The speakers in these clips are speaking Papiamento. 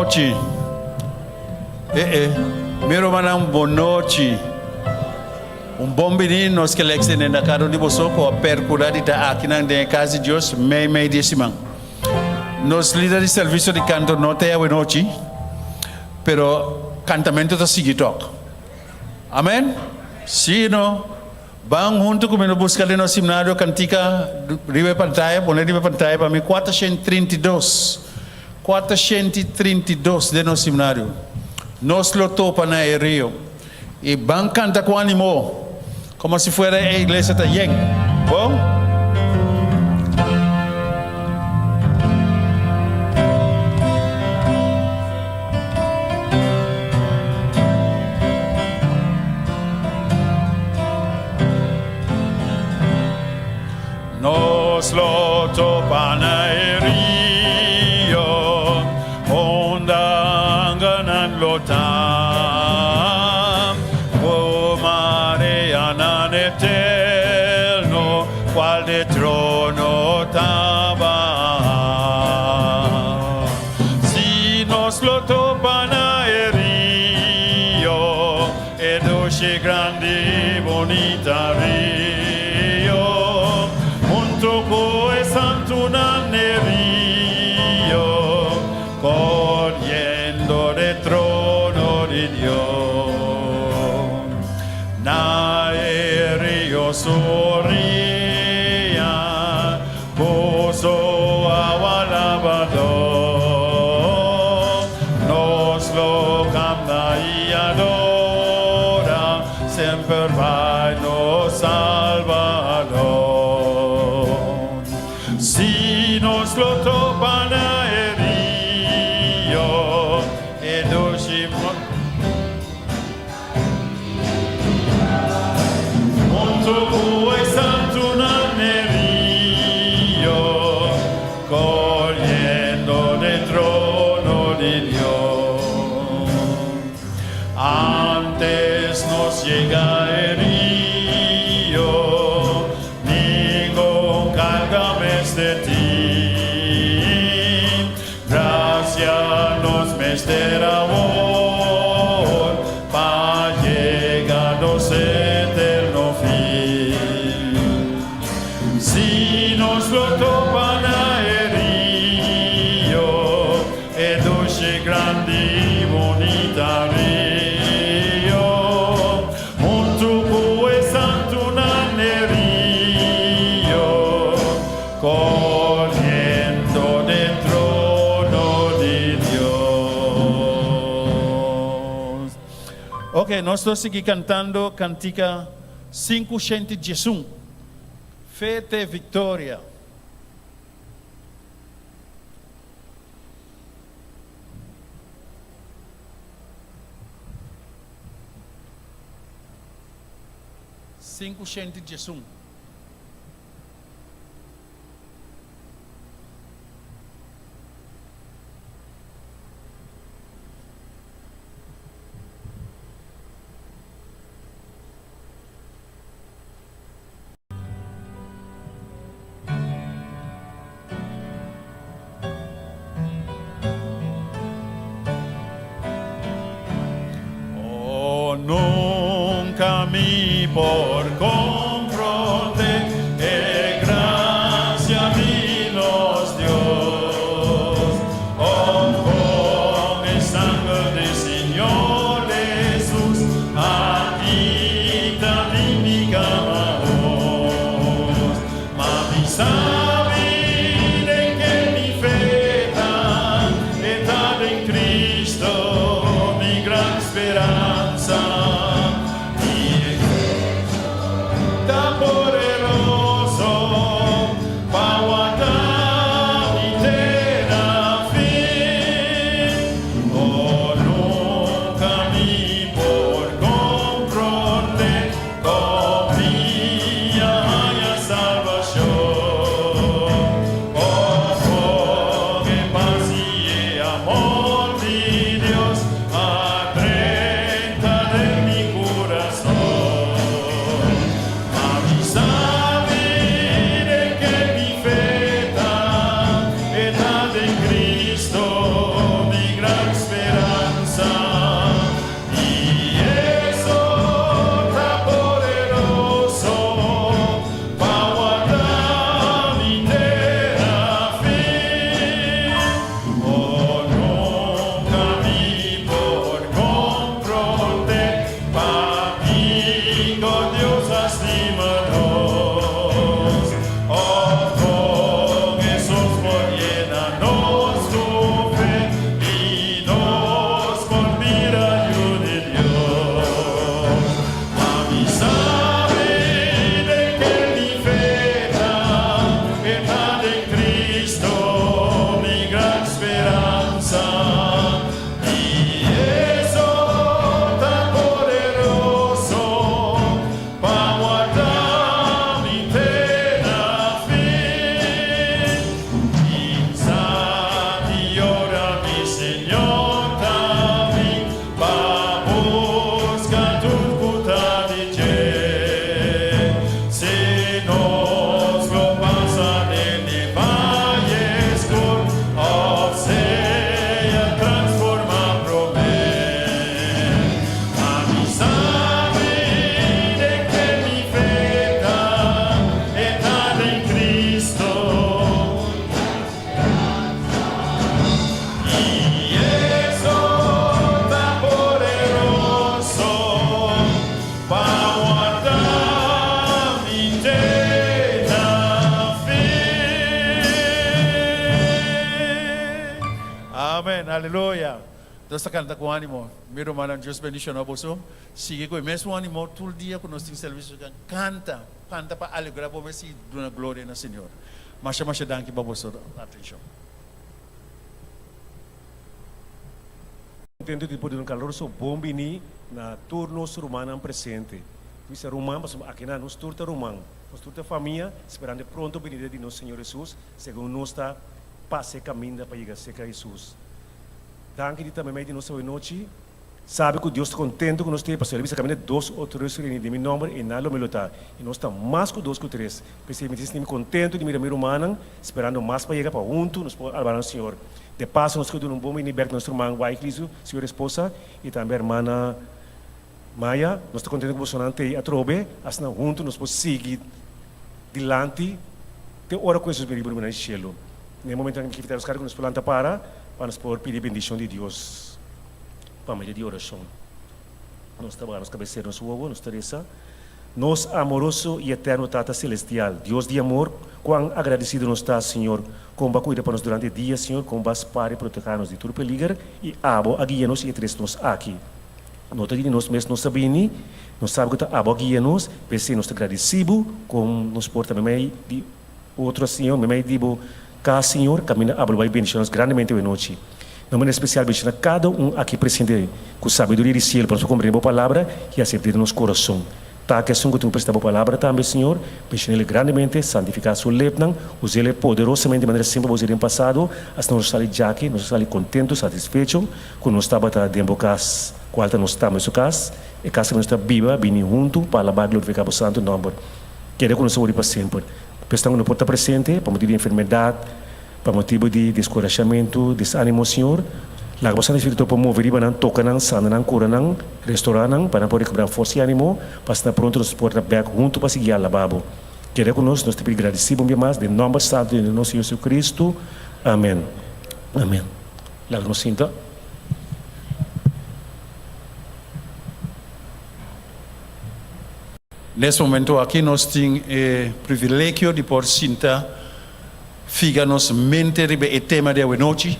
Nochi. Eh eh. Mi rumannan bon nochi. Un bon bini nos ke lek sende na kada un di boso ku a perkura di ta akinan den e kas di Dios mei mei di e siman. Nos lider di servisio di kanto no ta e awenochi, pero kantamento ta sigui tok. Amen? Si no? Ban huntu ku mi no buska den nos himnario kantika riba e pantaya, pone riba e pantaya pa mi, 432. 432 den nos himnario. Nos lo topa na e rio. I ban kanta ku animo, komo si fuera e iglesia ta yen. Bon? Nos lo topa na e rio, unda angelnan lo ta, ku mareanan eterno, kual de trono ta baha. Si nos lo topa na e rio, E dushi grandi i bunita rio, huntu ku e santunan e rio, koriendo d'e trono di Dios. Na e rio su oria, Ku su awa labadó, nos lo kanta i adora semper bai nos Salbador. Si nos lo topa na e rio, e dushi. Huntu ku e santunan e rio, koriendo den trono di Dios. Antes nos yega e rio, ningun karga mester tin. Gracia nos mester awor pa yega nos eterno fin. Si nos lo topa na e rio, e dushi grandi i bunita rio, huntu ku e santunan e rio, Coriendo den trono di Dios. Ok, nos lo sigui cantando cantica 511, Fe te Victoria. 511. Oh, nunca mi por comprende. stima nos. Oh, kon Hesus por yena nos ku fe i nos por bira yu di Dios. Ma mi sabi den ken mi fe ta, e ta den Cristo, mi gran speransa. I e so ta poderoso pa warda mi te na fin. Mi sa di ora mi Señor ta bin pa buska tur ku ta di dje. Si nos lo pasa den e vaye skur, òf sea transformá promé. Ma mi sabi den ken mi fe ta, e ta den Cristo. I e so ta poderoso pa warda mi te na fin. Amèn, aleluya. Nos ta kanta ku ánimo. Mi rumannan, Dios bendishoná boso. Sigui ku e mesun ánimo tur dia ku nos tin servisio. Kanta, kanta pa alegrá bo mes i duna gloria na Señor. Masha masha danki pa boso atenshon. Contento di por duna un caloroso bon bini na tur nos rumannan presente. Bisa ruman pasobra akinan nos tur ta ruman, nos tur ta famia, sperando e pronto binida di nos Señor Jesus, segun nos ta pasa e caminda pa yega cerca Jesus. Danki di ta meimei di nos awenochi. Sabi ku Dios ta kontentu ku nos te, pasobra el a bisa kaminda dos o tres reuní den mi nòmber, i nan lo mi lo ta. I nos ta mas ku dos ku tres. P'esei mi ta sinti mi kontentu di mira mi rumannan, sperando mas pa yega pa huntu nos por alabá nos Señor. De paso nos ke duna un bon bini bèk na nos ruman Wycliffe, su esposa, i tambe hermana Maya. Nos ta kontentu ku bosonan t'ei atrobe, asina huntu nos por sigui dilanti te ora ku Hesus bini riba riba nan shelu. Na e momentunan mi ke invitá nos kada ku nos por lanta para pa nos por pidi bendishon di Dios. Pa medio di orashon nos ta baha nos kabesera nos wowo, nos ta resa, Nos amoroso i eterno Tata Selestial, Dios di amor, kuan agradesido nos ta, Señor, kon Bo a kuida pa nos durante e dia, Señor, kon Bo a spar i protehá nos di tur peliger, i Abo a guia nos i e tres nos aki. No ta di nos mes nos a bini, nos sabi ku ta Abo a guia nos, p'esei nos ta gradisí Bo kon nos por ta meimei di otro, Señor, meimei di Bo kas, Señor, kaminda Abo lo bai bendishoná nos grandemente awe nochi. Na manera spesial bendishoná kada un aki presente ku sabiduria di sielu pa nos por komprendé Bo Palabra i asept'é den nos kurason. Ta ku esun ku tin ku presentá Bo Palabra tambe, Señor, bendishon'é grandemente, santifiká su lepnan, us'é poderosamente manera semper Bo us'é den pasado, asina nos sali djaki, nos sali kontentu, satisfecho ku nos tabata den Bo kas, kual ta nos tambe su kas, e kas ku nos ta biba, bini huntu pa alabá i glorifiká Bo santu nòmber. Keda ku nos awor i pa semper. Pesnan ku no por ta presente pa motibu di enfermedat, Pa motibu di deskurashamentu, desánimo, Señor, laga Bo Santu Spiritu por move riba nan, toka nan, sana nan, kura nan, restorá nan, pa nan por rekuperá forsa i ánimo, pa asina pronto nos por ta bèk huntu pa sigui alabá Bo. Keda ku nos, nos ta pidi gradisí Bo un bia mas, den nòmber santu di nos Señor Jesucristo. Amèn. Amèn. Laga nos sinta. Nes momento aki nos tin e privilegio di por sinta figa nos mente riba e tema di awenochi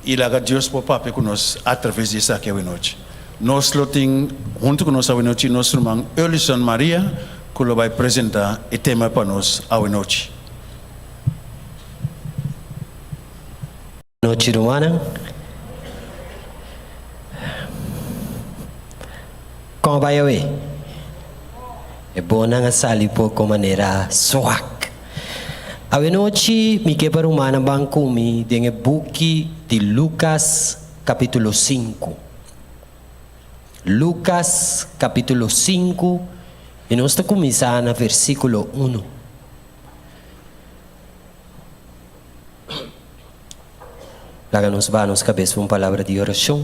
i laga Dios por papia ku nos atraves di esaki awenochi. Nos lo tin huntu ku nos awenochi nos ruman Erlison Maria ku lo bai presenta e tema pa nos awenochi. Nochi rumannan. Kon a bai awe? E bonnan a sali poko manera swak. Awe nochi mi ke pa rumannan ban ku mi den e buki di Lukas kapitulo sinku. Lukas kapitulo sinku i nos ta kuminsá na versíkulo unu. Laga nos baha nos kabes pa un palabra di orashon.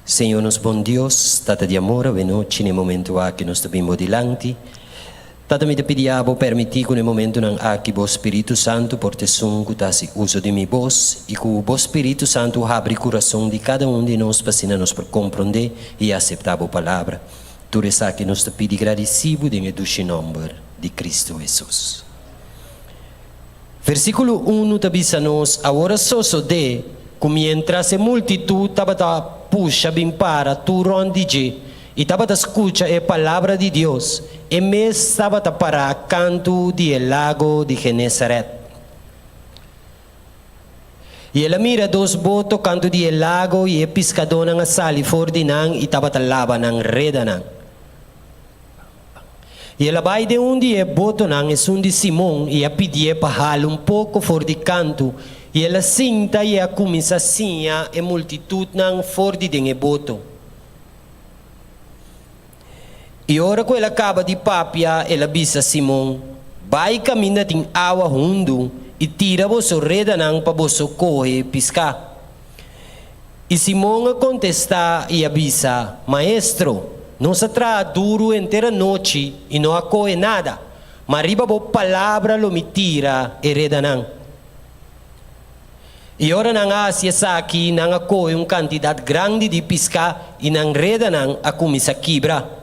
Señor nos bon Dios, Tata di amor, awe nochi na e momento aki nos ta bin bo dilanti. Tata mi ta pidi abo permití ku na e momentonan aki bo Spiritu Santu por ta esun ku ta hasi uso di mi bos i ku bo Spiritu Santu habri kurason di kada un di nos pa asina nos por komprondé i aseptá bo palabra. Tur esaki nos ta pidi gradisí bo den e dushi nòmber di Kristu Hesus. Versíkulo unu ta bisa nos, Awor a sosodé ku miéntras e multitut tabata pusha bin para tur rònt di dje i tabata skucha e palabra di Dios, e mes tabata pará kantu di e lago di Genesaret. I el a mira dos boto kantu di e lago i e piskadónan a sali for di nan i tabata laba nan redanan. I el a bai den un di e botonan, esun di Simon, i a pidié pa hala un poko for di kantu, i el a sinta i a kuminsá siña e multitutnan for di den e boto. I ora ku el a kaba di papia, el a bisa Simon, Bai kaminda tin awa hundu i tira boso redanan pa boso kohe piská. I Simon a kontestá i a bisa, Maestro, nos a traha duru henter anochi i no a kohe nada, ma riba bo palabra lo mi tira e redanan. I ora nan a hasi esaki, nan a kohe un kantidat grandi di piská i nan redanan a kuminsá kibra.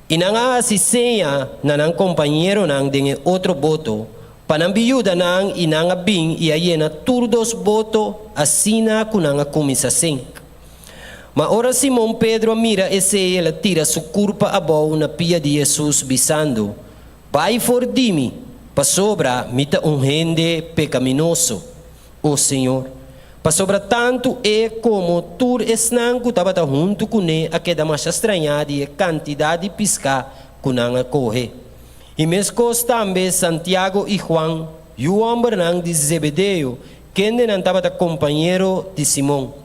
I nan a hasi seña na nan kompañeronan den e otro boto pa nan bin yuda nan, i nan a bin i a yena tur dos boto asina ku nan a kuminsá sink. Ma ora Simon Pedro a mira esei, el a tira su kurpa abou na pia di Hesus, bisando, Bai for di mi, pasobra mi ta un hende pekaminoso, o Señor. Pasobra tantu e komo tur esnan ku tabata huntu kuné a keda masha strañá di e kantidat di piská ku nan a kohe. I meskos tambe Santiago i Juan, yu hòmbernan di Zebedeo, kendenan tabata kompañero di Simon.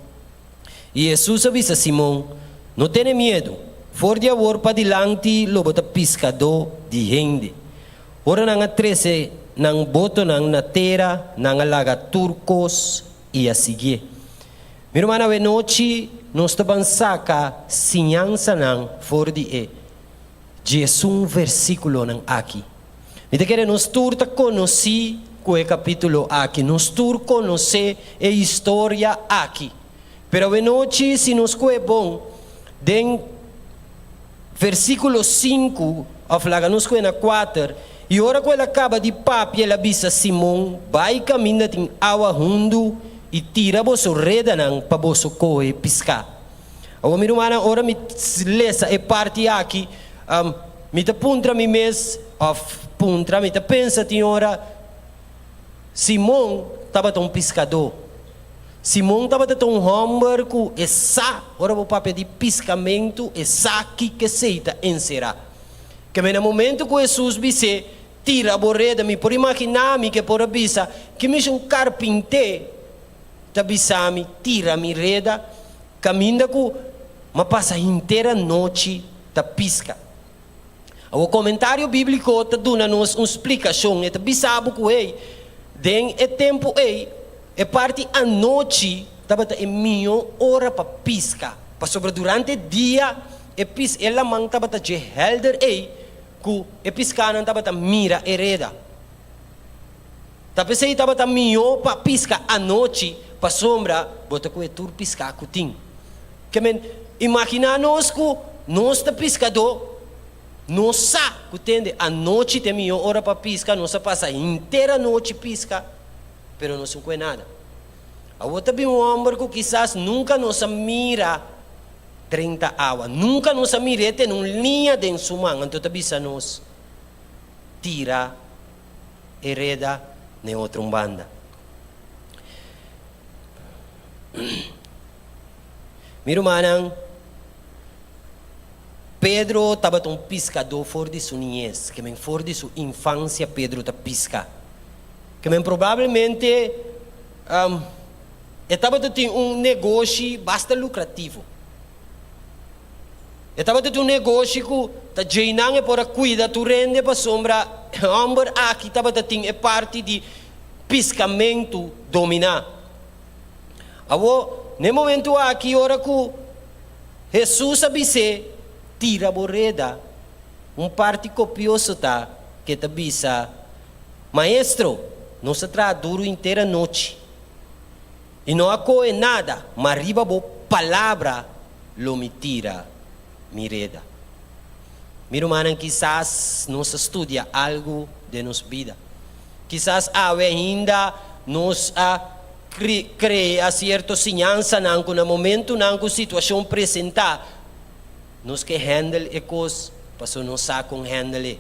I Hesus a bisa Simon, No tene miedu, for di awor padilanti lo bo ta piskadó di hende. Ora nan a trese nan botonan na tera, nan a laga tur kos i a siguié. Mi ruman, awenochi nos ta ban saka siñansanan for di e 11 versíkulonan aki. Mi ta kere nos tur ta konosí ku e kapítulo aki. Nos tur konosé e historia aki. Pero awenochi si nos kohe bon den versíkulo sinku, òf laga nos kohe na kuater, I ora ku el a kaba di papia el a bisa Simon, Bai kaminda tin awa hundu i tira boso redanan pa boso kohe piská. Awor mi rumannan, ora mi lesa e parti aki, mi ta puntra mi mes, òf puntra, mi ta pensa tin ora, Simon tabata un piskadó. Simon tabata ta un hòmber ku e sa, ora bo papia di piskamentu, e sa kiko esei ta enserá. Keme na momentu ku Hesus bis'é, Tira bo reda, mi por imaginá mi ku e por a bisa, Ki mishi un karpinté ta bisa mi tira mi reda? Kaminda ku m'a pasa henter anochi ta piska. Awor komentario bíbliko ta duna nos un splikashon. E ta bisa bo ku hey, den e tempu ei, e parti anochi tabata e mihó ora pa piska, pasobra durante dia e pis e laman tabata dje hèlder ei ku e piskanan tabata mira e reda. Ta p'esei tabata mihó pa piska anochi, pasobra bo ta kohe tur piská ku tin. Ke men, imaginá nos ku nos ta piskadó, nos sa ku tende anochi ta e mihó ora pa piska, nos a pasa henter anochi piska, pero nos no kohe nada. Awor ta bin un hòmber ku kisas nunka nos a mira drenta awa, nunka nos a mir'é tene un liña den su man, anto ta bisa nos, Tira e reda n'e otro un banda. Mi rumannan, Pedro tabata un piskadó for di su niñes, ke men for di su infansia Pedro ta piska. Ke men probablemente e tabata tin un negoshi basta lukrativo. E tabata tin un negoshi ku ta djeinan e por a kuida tur hende pasobra e hòmber aki tabata tin e parti di piskamentu dominá. Awor, na e momentu aki ora ku Hesus a bis'é, Tira bo reda, un parti kopioso ta ku e ta bisa, Maestro, nos a traha duru henter anochi i no a kohe nada, ma riba bo palabra lo mi tira mi reda. Mi rumannan kisas nos a studia algu den nos bida. Kisas awe ainda nos a krea sierto siñansanan ku na momentunan ku situashon presentá nos ke hèndel e kos pasobra nos sa kon hèndel e.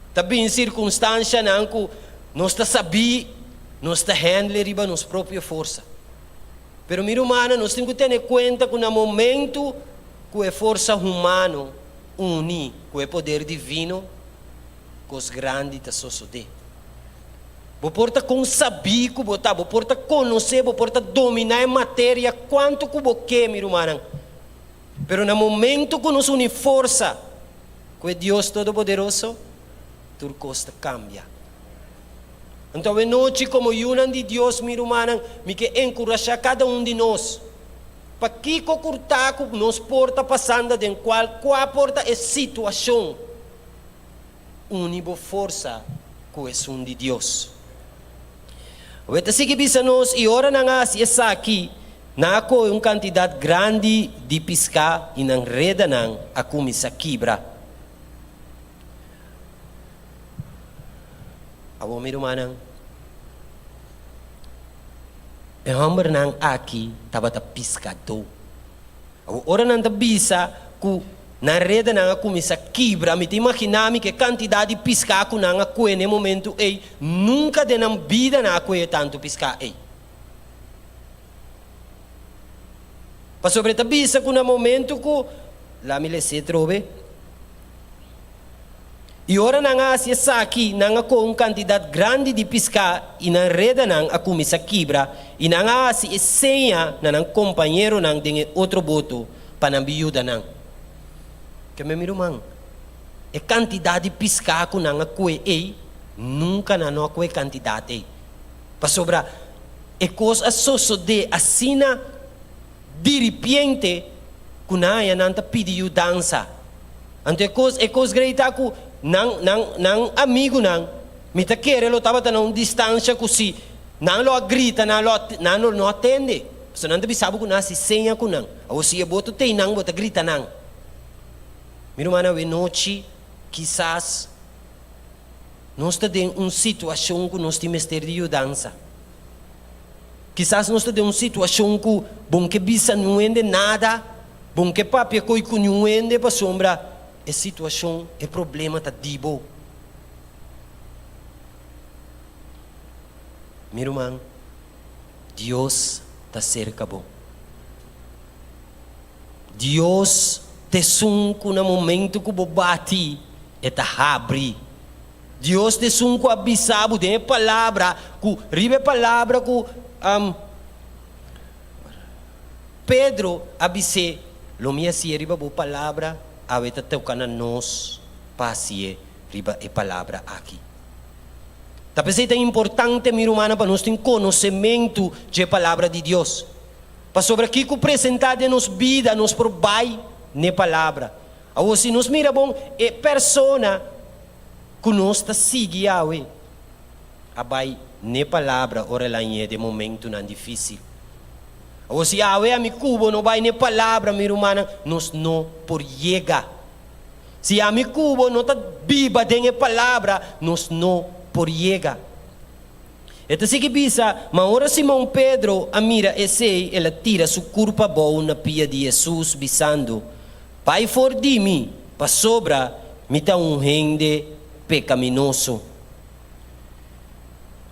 Ta bin sirkunstanshanan ku nos ta sabí nos ta hèndel e riba nos propio forsa. Pero mi rumannan nos tin ku tene kuenta ku na momentu ku e forsa humano uni ku e poder divino, kos grandi ta sosodé. Bo por ta kon sabí ku bo ta, bo por ta konosé, bo por ta dominá e materia kuantu ku bo ke, mi rumannan. Pero na momentu ku nos uni forsa ku e Dios Todopoderoso, tur kos ta kambia. Anto awenochi komo yunan di Dios, mi rumannan, mi ke enkurashá kada un di nos. Pakiko kurtá ku nos por ta pasando den kual kua por ta e situashon? Uni bo forsa ku esun di Dios. Awe ta sigui bisa nos, I ora nan a hasi esaki, nan a kohe un kantidat grandi di piská i nan redanan a kuminsá kibra. Awor mi rumannan, e hòmbernan aki tabata piskadó. Awor, ora nan ta bisa ku nan redanan a kuminsá kibra, mi ta imaginá mi ku e kantidat di piská ku nan a kue na e momentu ei, nunka den nan bida nan a kue tantu piská ei. Pasobra e ta bisa ku na momentu ku, laat mi les'é trobe, I ora nan a hasi esaki, nan a kohe un kantidat grandi di piská i nan redanan a kuminsá kibra, i nan a hasi e seña na nan kompañeronan den e otro boto pa nan bin yuda nan. Keme mi ruman, e kantidat di piská ku nan a kohe ei, nunka nan no a kohe e kantidat ei, pasobra e kos a sosodé asina diripiente ku nan haña nan ta pidi yudansa. Anto e kos, e kos grei ta ku nan, nan, nan amigunan, mi ta kere lo tabata na un distansha ku si nan lo a grita, nan lo a, nan lo no a tende. Pasobra nan ta bisa bo ku nan hasi seña ku nan. Awor si e boto tei nan, bo ta grita nan. Mi rumannan, awe nochi kisas nos ta den un situashon ku nos tin mester di yudansa. Kisas nos ta den un situashon ku bo no ke bisa niun hende nada, bo no ke papia koi ku niun hende pasobra e situashon, e problema ta di bo. Mi ruman, Dios ta serka bo. Dios ta esun ku na momentu ku bo bati, e ta habri. Dios ta esun ku a bisa bo den e palabra ku riba e palabra ku Pedro a bis'é, Lo mi hasié riba bo palabra, awe ta toka na nos pa hasié riba e palabra aki. Ta p'esei ta importante, mi rumannan, pa nos tin konosementu dje palabra di Dios. Pasobra kiko presentá den nos bida nos por bai n'e palabra. Awor si nos mira bon, e persona ku nos ta sigui awe a bai n'e palabra ora el a ñe den momentunan difísil. Awor si awe ami ku bo no bai n'e palabra, mi rumannan, nos no por yega. Si ami ku bo no ta biba den e palabra, nos no por yega. E ta sigui bisa, Ma ora Simon Pedro a mira esei, el a tira su kurpa abou na pia di Hesus, bisando, Bai for di mi, pasobra mi ta un hende pekaminoso.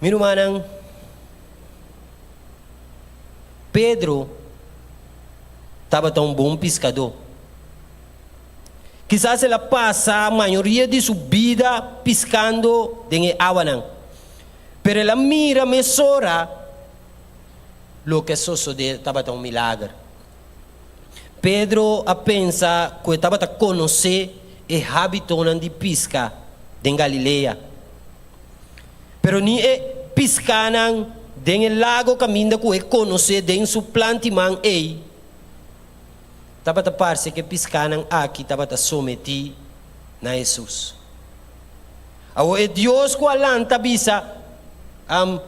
Mi rumannan, Pedro tabata un bon piskadó. Kisas el a pasa mayoria di su bida piskando den e awanan. Pero el a mira mesora loke a sosodé tabata un milager. Pedro a pensa ku e tabata konosé e hábitonan di piska den Galilea. Pero ni e piskánan den e lago kaminda ku e konosé den su plantiman ei tabata parse ku e piskánan aki tabata sometí na Hesus. Awor e Dios ku a lanta bisa, Am,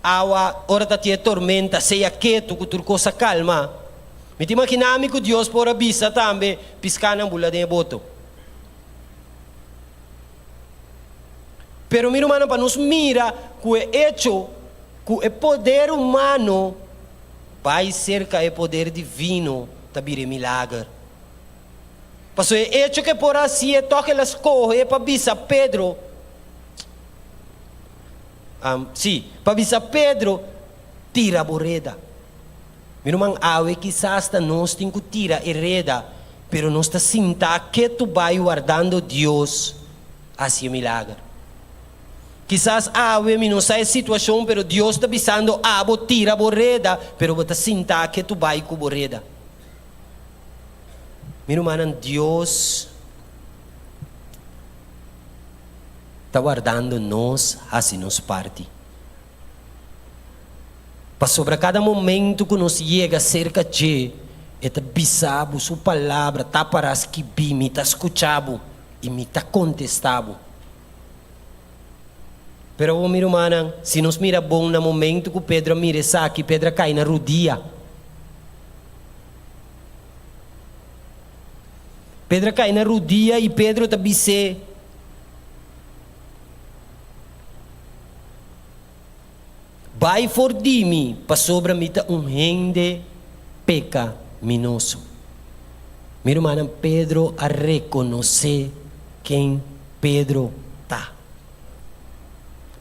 awa, ora ta tin e tormenta, sea ketu ku tur kos a kalma. Mi ta imaginá mi ku Dios por a bisa tambe piskánan bula den e boto. Pero mi rumannan, pa nos mira ku e echo ku e poder humano bai serka e poder divino ta bira e milager. Pasobra e echo ku e por a hasié tòg el a skohe pa bisa Pedro, sí, pa bisa Pedro, Tira bo reda. Mi ruman, awe kisas ta nos tin ku tira e reda, pero nos ta sintá ketu bai wardando Dios hasi e milager. Kisas awe mi no sa e situashon, pero Dios ta bisando abo tira bo reda, pero bo ta sintá ketu bai ku bo reda. Mi rumannan, Dios ta wardando nos hasi nos parti. Pasobra kada momento ku nos yega serka dje, e ta bisa bo su palabra ta para skibí, Mi ta skucha bo i mi ta kontestá bo. Pero awor, mi rumannan, si nos mira bon na momento ku Pedro a mira esaki, Pedro a kai na rudia. Pedro a kai na rudia i Pedro ta bis'é, Bai for di mi, pasobra mi ta un hende pekaminoso. Mi rumannan, Pedro a rekonosé ken Pedro ta.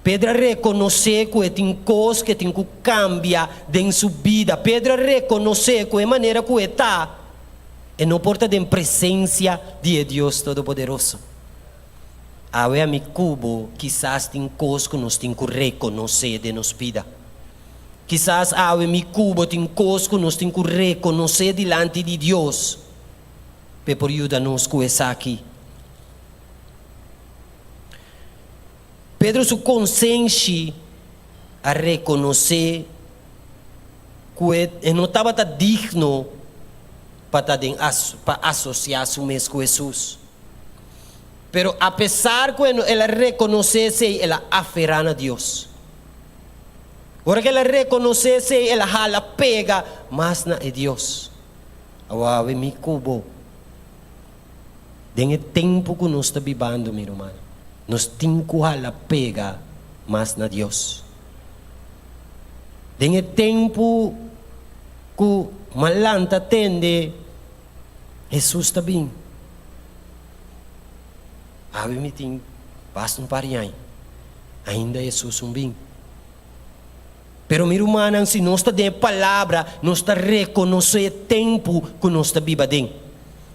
Pedro a rekonosé ku e tin kos ku e tin ku kambia den su bida. Pedro a rekonosé ku e manera ku e ta, e no por ta den presensia di e Dios Todopoderoso. Awe ami ku bo kisas tin kos ku nos tin ku rekonosé den nos bida. Kisas awe mi ku bo tin kos ku nos tin ku rekonosé dilanti di Dios p'e por yuda nos ku esaki. Pedro su konsenshi a rekonosé ku e no tabata digno pa ta den pa asosiá su mes ku Hesus. Pero apesar ku el a rekonosé esei, el a aferá na Dios. Ora ku el a rekonosé esei, el a hala pega mas na e Dios. Awe mi ku bo. Den e tempu ku nos ta bibando, mi rumannan, nos tin ku hala pega mas na Dios. Den e tempu ku malanta tende Hesus ta bin, awe mi tin basta un par di aña, ainda Hesus un bin. Pero mi rumannan, si nos ta den e Palabra, nos ta rekonosé e tempu ku nos ta biba den.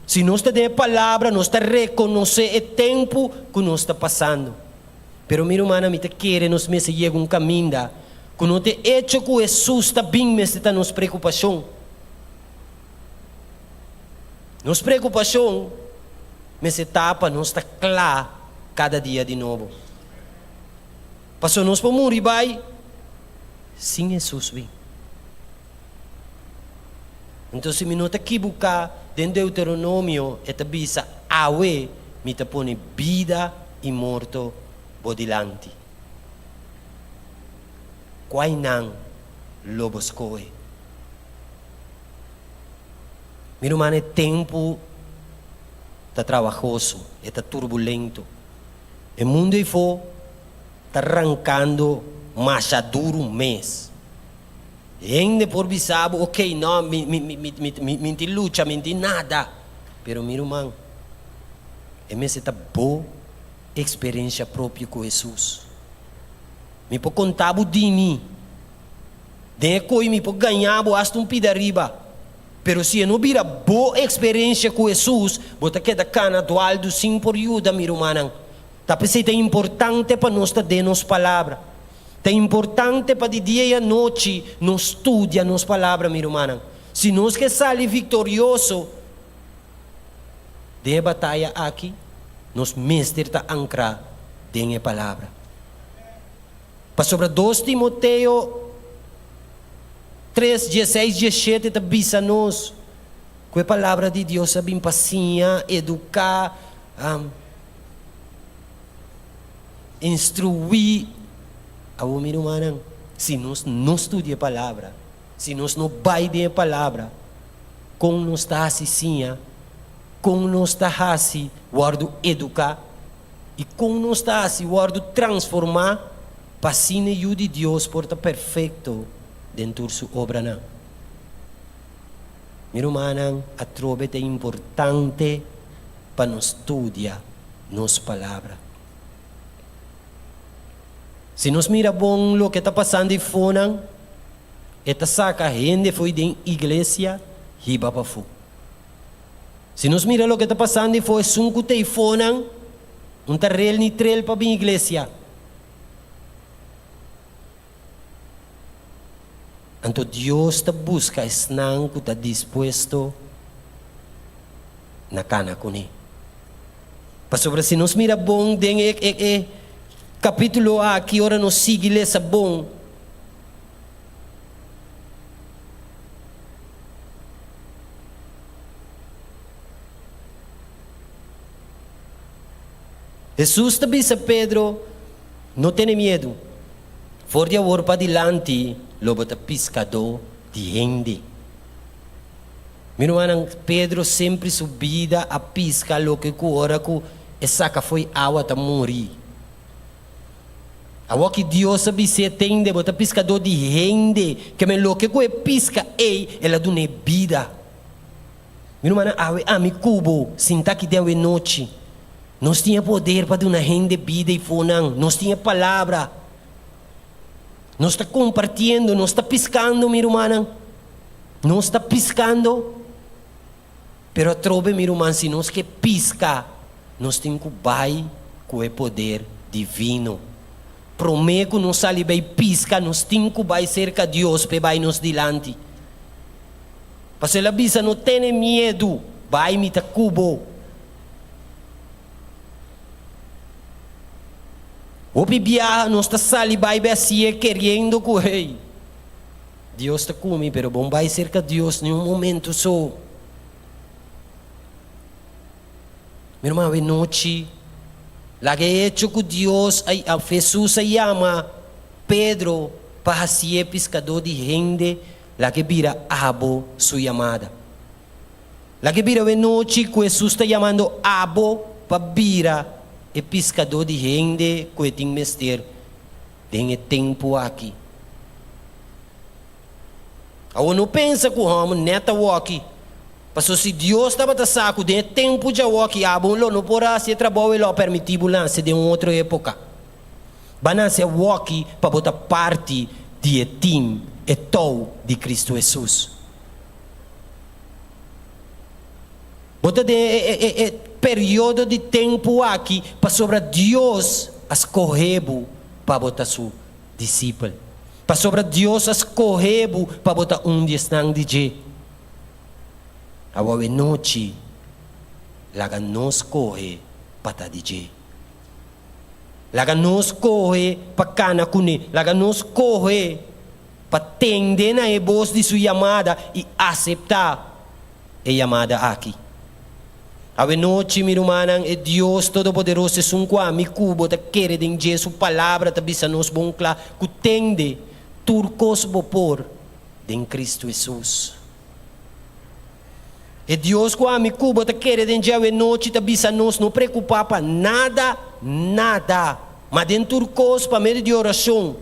Si nos ta den e Palabra, nos ta rekonosé e tempu ku nos ta pasando. Pero mi rumannan, mi ta kere nos mester yega un kaminda ku no ta e echo ku Hesus ta bin mester ta nos preokupashon. Nos preokupashon mester ta pa nos ta kla kada dia di nobo. Pasobra nos por muri bai sin Hesus bin. Enton si mi no ta kibuká, den Deuteronomio e ta bisa, Awe mi ta pone bida i morto bo dilanti. Kuainan lo bo skohe? Mi ruman, e tempu ta trabahoso, e ta turbulento. E mundu eifó ta rankando masha duru mes. Hende por bisa bo, ok, no, mi, mi, mi, mi, mi, mi, mi tin lucha, mi tin nada. Pero mi ruman, e mester ta bo eksperensia propio ku Hesus. Mi por konta bo di mi. Den e koi mi por gaña bo hasta un pida riba. Pero si e no bira bo eksperensia ku Hesus, bo ta keda kana dualdu sin por yuda, mi rumannan. Ta p'esei ta importante pa nos ta den nos Palabra. Ta importante pa di dia i anochi nos studia nos Palabra, mi rumannan. Si nos ke sali viktorioso den e bataya aki, nos mester ta ankrá den e Palabra. Pasobra dos Timoteo tres, dieseis, diesshete ta bisa nos ku e Palabra di Dios a bin pa siña, eduká, instruí. Awor mi rumannan, si nos no studia e Palabra, si nos no bai den e Palabra. Kon nos ta hasi siña, kon nos ta hasi wòrdu eduká i kon nos ta hasi wòrdu transformá pa asina e Yu di Dios por ta perfekto den tur su obranan. Mi rumannan, atrobe ta importante pa nos studia nos Palabra. Si nos mira bon loke ta pasando ei fonan, e ta saka hende fo'i den iglesia hiba pafó. Si nos mira loke ta pasando ei fo, esun ku ta ei fonan un ta rel ni trel pa bin iglesia. Anto Dios ta buska esnan ku ta dispuesto na kana kuné. Pasobra si nos mira bon den e e kapítulo aki, ora nos sigui lesa bon, Hesus ta bisa Pedro, No tene miedu. For di awor padilanti lo bo ta piskadó di hende. Mi rumannan, Pedro sempri su bida a piska loke ku ora ku e saka fo'i awa ta muri. Awor ki Dios a bis'é, Tende, bo ta piskadó di hende, ke men loke ku e piska ei, el a dun'é bida. Mi rumannan, awe ami ku bo sinta aki den awe nochi. Nos tin e poder pa duna hende bida i fonan. Nos tin e palabra. Nos ta kompartiendo, nos ta piskando, mi rumannan. Nos ta piskando. Pero atrobe, mi ruman, si nos ke piska, nos tin ku bai ku e poder divino. Promé ku nos sali bai piska, nos tin ku bai serka Dios p'e bai nos dilanti. Pasobra el a bisa, No tene miedu, bai, mi ta ku bo. Hopi biaha nos ta sali bai bai hasié keriendo ku, hey, Dios ta ku mi, pero bon bai serka Dios ni un momento so. Mi ruman, awe nochi, laga e hecho ku Dios a, Hesus a yama Pedro pa hasié piskadó di hende, laga e bira abo su yamada. Laga e bira awe nochi ku Hesus ta yamando abo pa bira e piskadó di hende ku e tin mester den e tempu aki. Awor no pensa ku hòmber nèt awoki, pasobra si Dios tabata sa ku den e tempu djawoki abo lo no por a hasi e trabou e lo a permití bo nase den un otro époka. Ba nase awoki pa bo ta parti di e tim, e tou di Kristu Hesus. Bo ta den e periodo di tempu aki pasobra Dios a skohe bo pa bo ta su disipel. Pasobra Dios a skohe bo pa bo ta un di esnan di dje. Awor e nochi laga nos skohe pa ta di dje. Laga nos skohe pa kana kuné. Laga nos skohe pa tende na e bos di su yamada i aseptá e yamada aki. Awe nochi, mi rumannan, e Dios Todopoderoso, esun ku ami ku bo ta kere den dje, su Palabra ta bisa nos bon kla ku tende tur kos bo por den Kristu Hesus. E Dios ku ami ku bo ta kere den dje awe nochi ta bisa nos no preokupá pa nada, nada, ma den tur kos pa medio di orashon,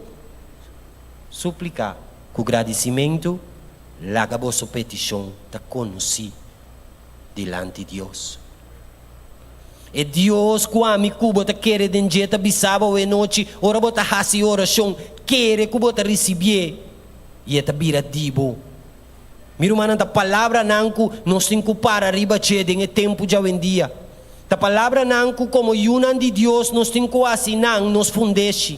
Supliká ku gradisimentu, laga boso petishon ta konosí dilanti Dios. E Dios ku ami ku bo ta kere den dje ta bisa bo awe nochi, ora bo ta hasi orashon, kere ku bo ta risibié i e ta bira di bo. Mi rumannan, ta palabranan ku nos tin ku para riba dje den e tempu djawendia. Ta palabranan ku komo yunan di Dios nos tin ku hasi nan nos fundeshi.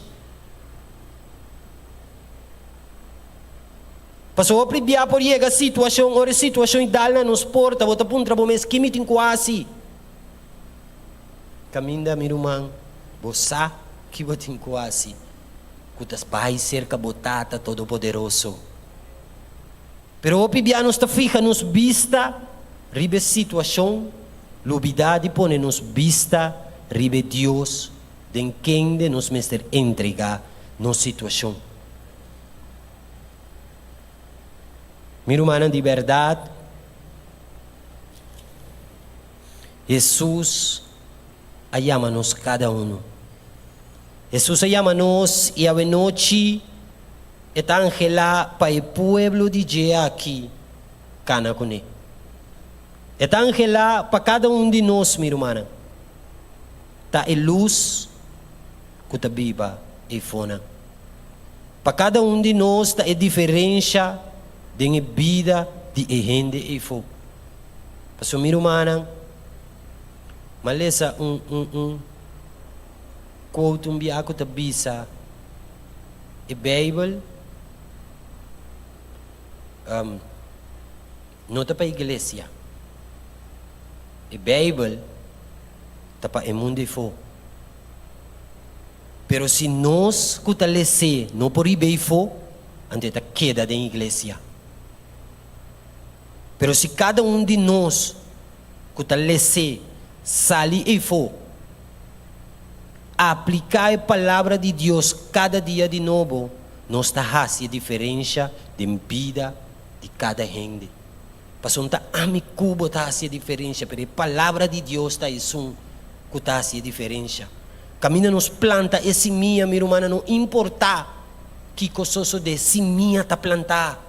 Pasobra hopi bia por yega situashon ora e situashon i dal na nos porta, bo ta puntra bo mes, Ki mi tin ku hasi? Kaminda, mi ruman, bo sa ki bo tin ku hasi, ku ta bai serka bo Tata Todopoderoso. Pero hopi bia nos ta fiha nos bista riba e situashon, lubidá di pone nos bista riba e Dios den kende nos mester entregá nos situashon. Mi rumannan, di bèrdat, Hesus a yama nos kada unu. Hesus a yama nos i awenochi e ta anhelá pa e pueblo di dje aki kana kuné. E ta anhelá pa kada un di nos, mi rumannan, ta e lus ku ta biba eifonan. Pa kada un di nos ta e diferensha den e bida di e hende eifo. Pasobra mi rumannan, m'a lesa un un un quote un bia ku ta bisa e Beibel no ta pa iglesia, e Beibel ta pa e mundu eifo. Pero si nos ku ta les'é no por riba eifo, anto e ta keda den iglesia. Pero si kada un di nos ku ta les'é sali eifo, apliká e Palabra di Dios kada dia di nobo, nos ta hasi e diferensha den bida di kada hende. Pasobra no ta ami ku bo ta hasi e diferensha, pero e Palabra di Dios ta esun ku ta hasi e diferensha. Kaminda nos planta e simia, mi rumannan, no importá kiko sosodé, simia ta plantá.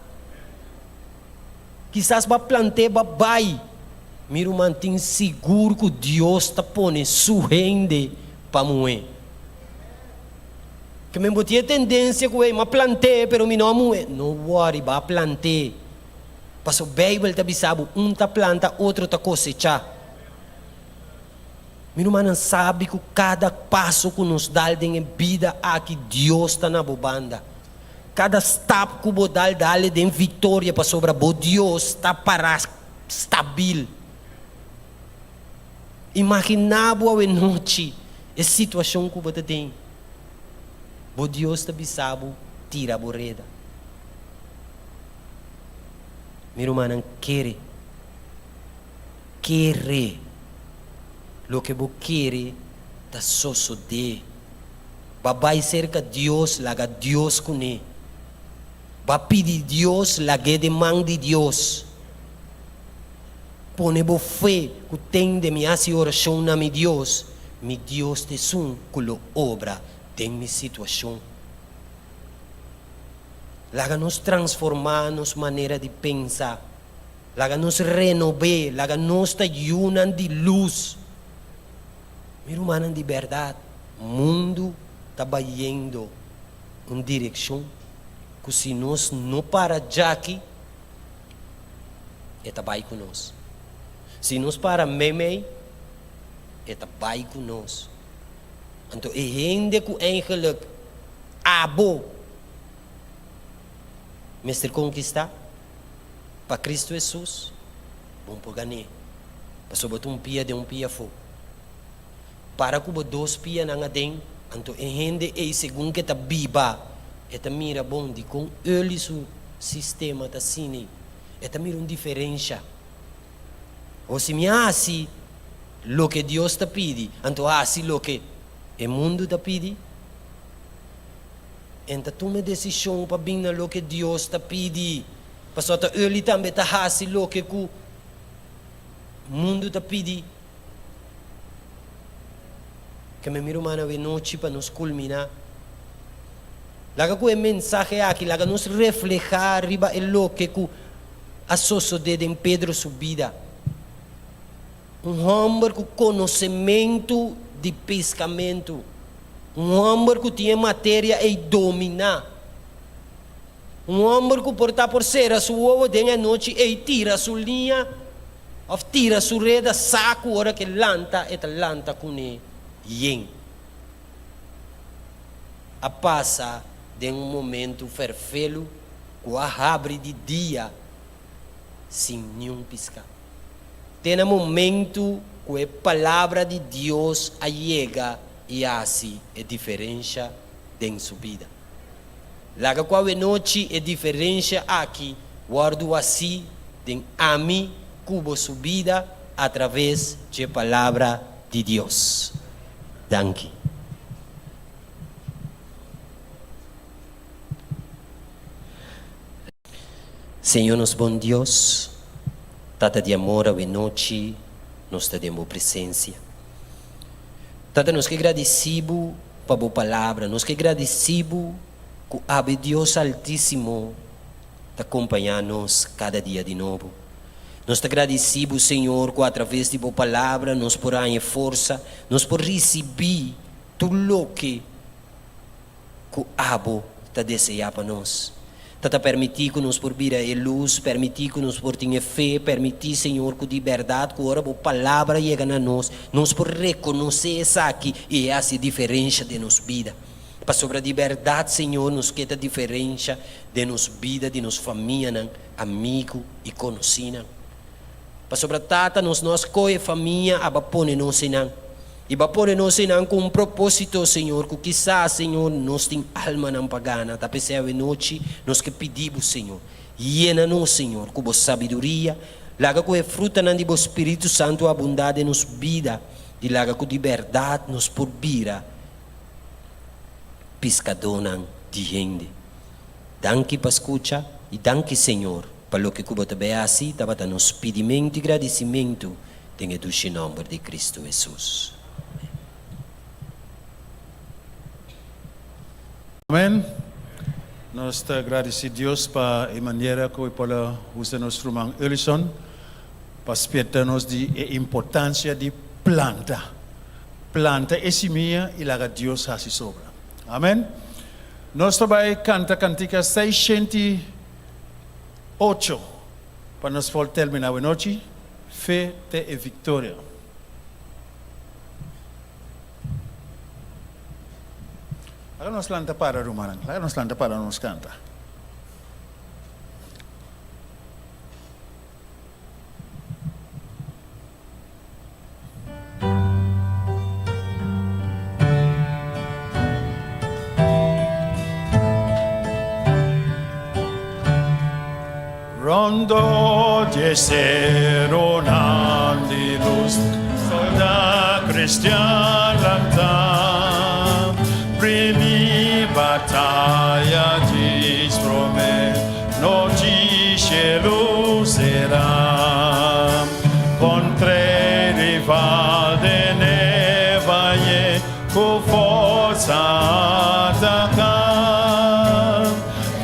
Kisas bo a plant'é bo a bai. Mi ruman tin sigur ku Dios ta pone su hende pa muhé. Ke men bo tin e tendensia ku, ey, m'a plant'é pero mi no a muhé. No wòri, bo a plant'é. Pasobra Beibel ta bisa bo, un ta planta, otro ta kosechá. Mi rumannan sabi ku kada paso ku nos dal den e bida aki Dios ta na bo banda. Kada stap ku bo dal dale den viktoria pasobra bo Dios ta pará stabil. Imaginá bo awe nochi e situashon ku bo ta den. Bo Dios ta bisa bo tira bo reda. Mi rumannan kere, kere loke bo kere ta sosodé. Ba bai serka Dios, laga Dios kuné. Ba pidi Dios, lag'é den man di Dios. Pone bo fe ku ten den mi hasi orashon na mi Dios, mi Dios ta esun ku lo obra den mi situashon. Laga nos transformá nos manera di pensa. Laga nos renob'é, laga nos ta yunan di lus. Mi rumannan di bèrdat, mundu ta bayendo un direkshon ku si nos no para djaki, e ta bai ku nos. Si nos para meimei, e ta bai ku nos. Anto e hende ku eigenlik abo mester konkistá pa Kristu Hesus, bo por gan'é. Pasobra bo ta un pia den un pia afó. Para ku bo dos pianan aden, anto e hende ei segun ku e ta biba, e ta mira bon dikon Early su sistema ta asina ei. E ta mira un diferensha. O si mi hasi loke Dios ta pidi, anto hasi loke e mundu ta pidi? En ta tuma e desishon pa bin na loke Dios ta pidi, pasobra ta Early tambe ta hasi loke ku mundu ta pidi. Ke mi ruman awe nochi pa nos kulminá. Laga ku e mensahe aki laga nos reflehá riba e loke ku a sosodé den Pedro su bida. Un hòmber ku konosementu di piskamentu. Un hòmber ku tin e materia ei dominá. Un hòmber ku por ta por sera su wowo den e anochi ei tira su liña òf tira su reda sa ku ora ku e lanta e ta lanta kuné yen. A pasa den un momentu fèrfelu ku a habri di dia sin niun piská. Te na momentu ku e Palabra di Dios a yega i hasi e diferensha den su bida. Laga ku awenochi e diferensha aki wòrdu hasí den ami ku bo su bida atraves dje Palabra di Dios. Danki. Señor nos bon Dios, Tata di amor awenochi. nos ta den bo presensia. Tata, nos ke gradisí bo pa bo palabra, nos ke gradisí bo ku abe Dios Altísimo ta kompañá nos kada dia di nobo. Nos ta gradisí bo, Señor, ku atraves di bo palabra nos por haña forsa, nos por risibí tur loke ku abo ta deseá pa nos. Tata, permití ku nos por bira e lus, permití ku nos por tin e fe, permití, Señor, ku di bèrdat ku ora bo Palabra yega na nos, nos por rekonosé esaki i e hasi diferensha den nos bida. Pasobra di bèrdat, Señor, nos ke ta diferensha den nos bida di nos famianan, amigu i konosínan. Pasobra Tata nos no a skohe famia, a ba pone nos einan. I ba pone nos einan ku un propósito, Señor, ku kisas, Señor, nos tin almanan pa gana. Ta p'esei awenochi nos ke pidi Bo, Señor, yena nos, Señor, ku Bo sabiduria. Laga ku e frutanan di Bo Spiritu Santu abundá den nos bida, i laga ku di bèrdat nos por bira piskadónan di hende. Danki pa skucha i danki Señor pa loke ku bo ta bay hasi tabata nos pidimentu i gradisimentu den e dushi nomber di Cristo Hesus. Amen. Nos ta gradisi Dios pa e manera ku e por a usa nos ruman Ellison pa spierta nos di e importansia di planta. Planta e simia i laga Dios hasi sobra. Amen. Nos ta bai kanta kantika 608 pa nos por terminá awenochi, Fe te e Viktoria. Laga nos lanta para, rumannan. Laga nos lanta para nos kanta. Rondo dje seronan di lus, solda cristian lanta, primi bataya djis prome nochi shelu sera. Kontr'e rival den e vaye ku forsa ataká,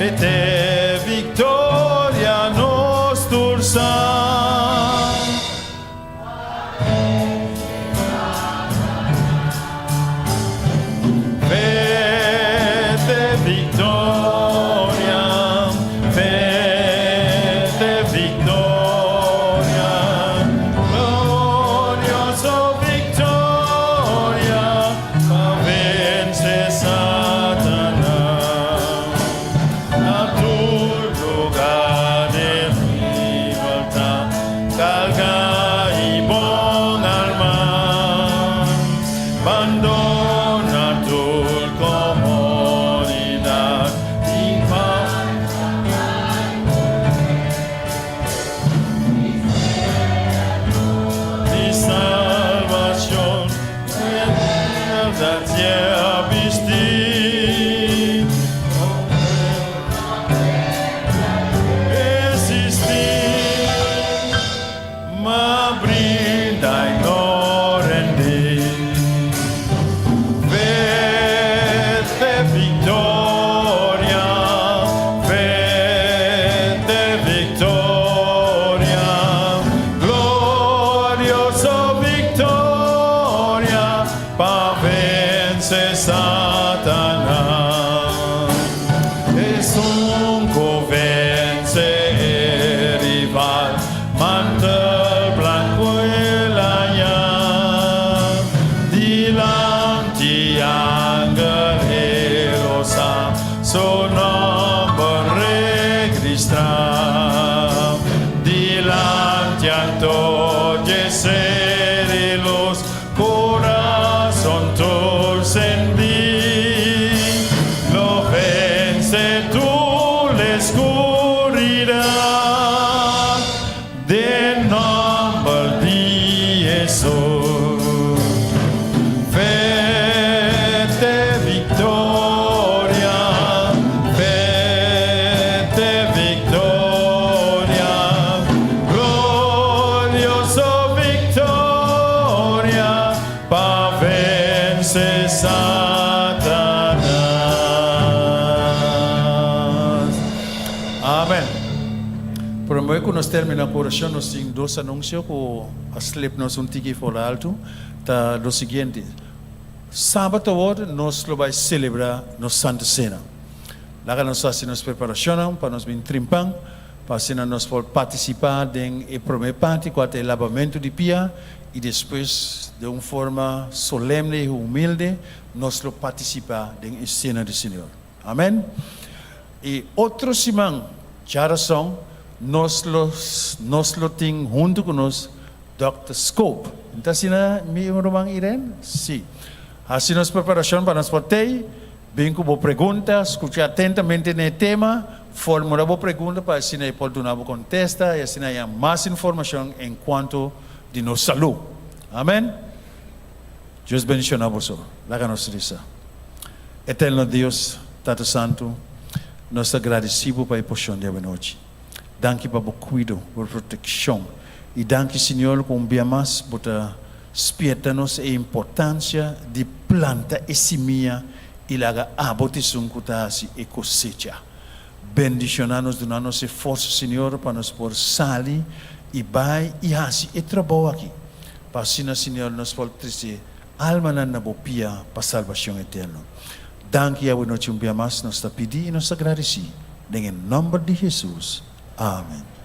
e te viktoria nos tur sa. Fe te victoria, fe te victoria, glorioso victoria, pa vence Satanas. Na tur lugar den libertad, carga y bon arma. Bandona tur comodidad y pa. Di salvacion en la tierra bisti. Resistí. Ma brinda y no rendí. Fe te victoria, fe te victoria, glorioso victoria, pa vence Satanas. Esun ku vence e rival, mantel blanku el haña. Dilanti angel e lo sa su nomber registrá. Dilanti anto dje ser i lus, Corazon tur sendí, lo vence tur l'escuridad, den nomber di Hesus. Fe Vense Satanas. Amen. Promé ku nos terminá ku orashon, nos tin dos anunsio ku a slip nos un tiki for alto. Ta lo siguiente. Sabat awor nos lo bai selebrá nos Santa Sena. Laga nos hasi nos preparashonnan pa nos bin trimpan, pa asina nos por partisipá den e promé parti kua ta e labamentu di pia i despues den un forma solemne i humilde nos lo partisipá den e Sena di Señor. Amèn. I otro siman, djarason, nos lo nos lo tin huntu ku nos Dòkter Scope. N ta asina mi ruman Irene? Sí. Hasi nos preparashon pa nos por tei. Bin ku bo pregunta, skucha atentamente na e tema, formula bo pregunta pa asina e por duna bo kontesta i asina haña mas informashon enkuanto di nos salú. Amen. Dios bendishoná boso. Laga nos resa. Eterno Dios, Tata Santu, nos ta gradisí bo pa e porshon di awenochi. Danki pa bo kuido, bo protekshon. I danki, Señor, ku un bia mas bo ta spierta nos e importansia di planta e simia i laga abo ta esun ku ta hasi e kosecha. Bendishoná nos, duna nos e forsa, Señor, pa nos por sali i bai i hasi e trabou aki, pa asina, Señor, nos por trese almanan na bo pia pa salbashon eterno. Danki awe nochi un bia mas nos ta pidi i nos ta gradisí den e nòmber di Hesus. Amen.